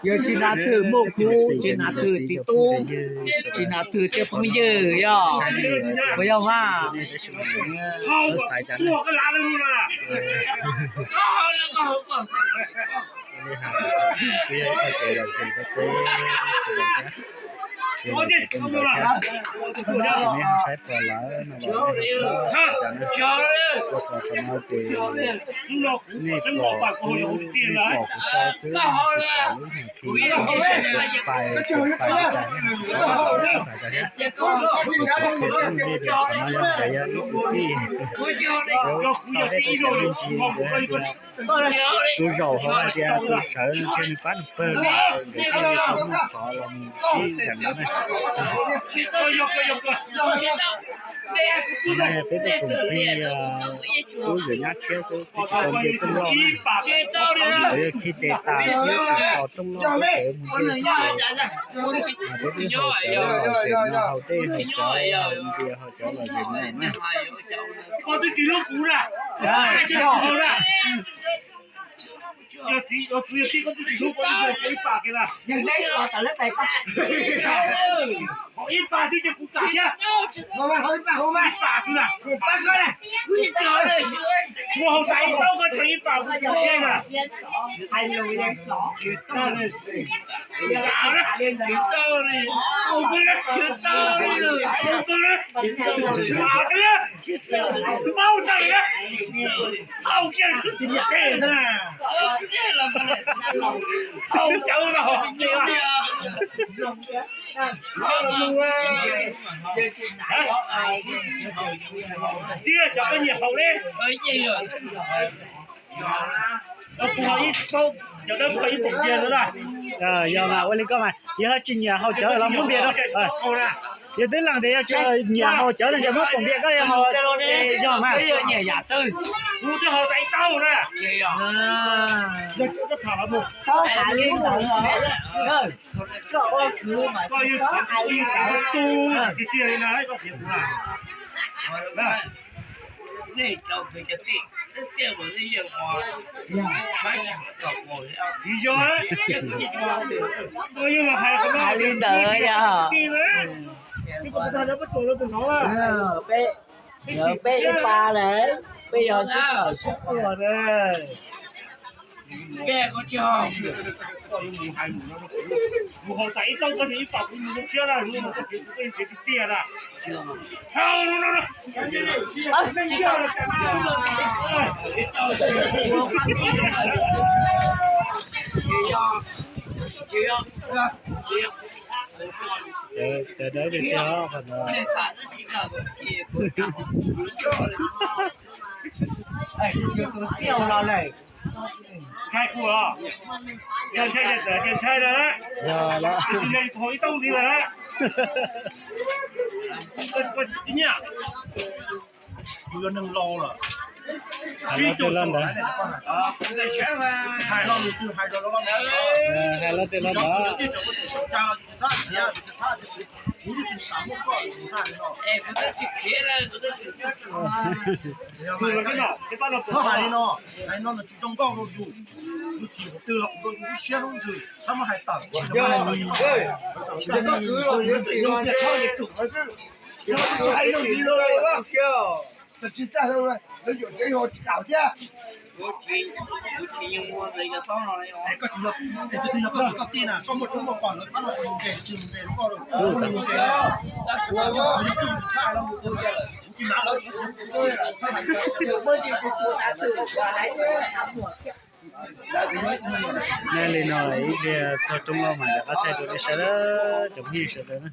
Yog tsis hnav twg muaj khub, tsis hnav twg txiv tub, tsis hnav twg tej phooj ywg yog, puas yog mas? Saib pom lawm no, nej pom xwb, nej pom kuv tso xwb, nej tsis pom lub hauv thi, pais pais li cas nej tsis pom, xav cov thiab. Kuv qhia rau nej tias qhov no yog nqe yog ib kwv tij, tau teb tau chaw me ntsis ntawd hais tias tus zaum hauv hais tias tus sawv no ntshe nws pab nws pawg li, nkawd thiaj li tau muaj qhov los mus sib ncaim no na. Peb tuaj koom plig tub yuav nyab tshiab xwb, peb tsis tau nce tooj loj na. Nkawd yog khi tes tas xwb, tsis tau tooj loj peb tseem mus nce xwb ces, peb twb haus cawv lom zem no, haus tej haus cawv, haus cawv lom zem no na. Ib pas xwb ces kuv kam thiab. Ib pas xwb na. Kuv haus tas ib taub koj tseem ib pas kuv siab na. Paub tag li, haus kiag, haus cawv los. Tiag, cov koj nyiam haus li. Kuv haus ib, cov dawb kuv haus ib poom npias ntawd na. Yog mas, ua li koj mas, yog tsis nyiam haus cawv los muab npias rau. Yog twb lees tias yog nyiam haus cawv no ces muab poom npias koj yog haus, yog mas. Kuv twb haus tas ib taub na. Koj yog tu tiag tiag li na, koj qhia kuv na. Tsis yog, koj yeej los hais li ntawd yog. Peb ib pas lawm, peb yog sib tham sib tham na. Kuv haus tas ib taub koj tseem ib pas kuv mus zoo siab na, kuv mus koj tseem kuv koj yeej tsev tiag tiag na. Cov dawb tiag tiag qhov no. Ntshai kuv los? Yog ntshai ces txawm tias ntshai lawm, yog los tsis ntshai kuv haus ib taub ntxiv lawm. Nyiam, kuv yog neeg laus lawm. Hais lo twg los ntawd, hais lo lus twg hais rau, hais lo twg los ntawd. Txhob hais li no, hais no tsis zoo nkauj rau yus. Yus chim qhov twg los ua rau yus lub siab hlub ntsws, txhob muab hais tawm. Koj tsis yog, tus twg yog koj tus koj tij na, koj muaj tshoob muaj kos lawv pab no mus ntes, tus mus ntes koj, tus mus ntes na. Kuv yog koj tus thaj los mus, kuv tsis hnav lawv, kuv tsis Nej li no ib pliag txog rooj loj mas rov qab thaij rau nej saib cov phooj ywg sawv daws na.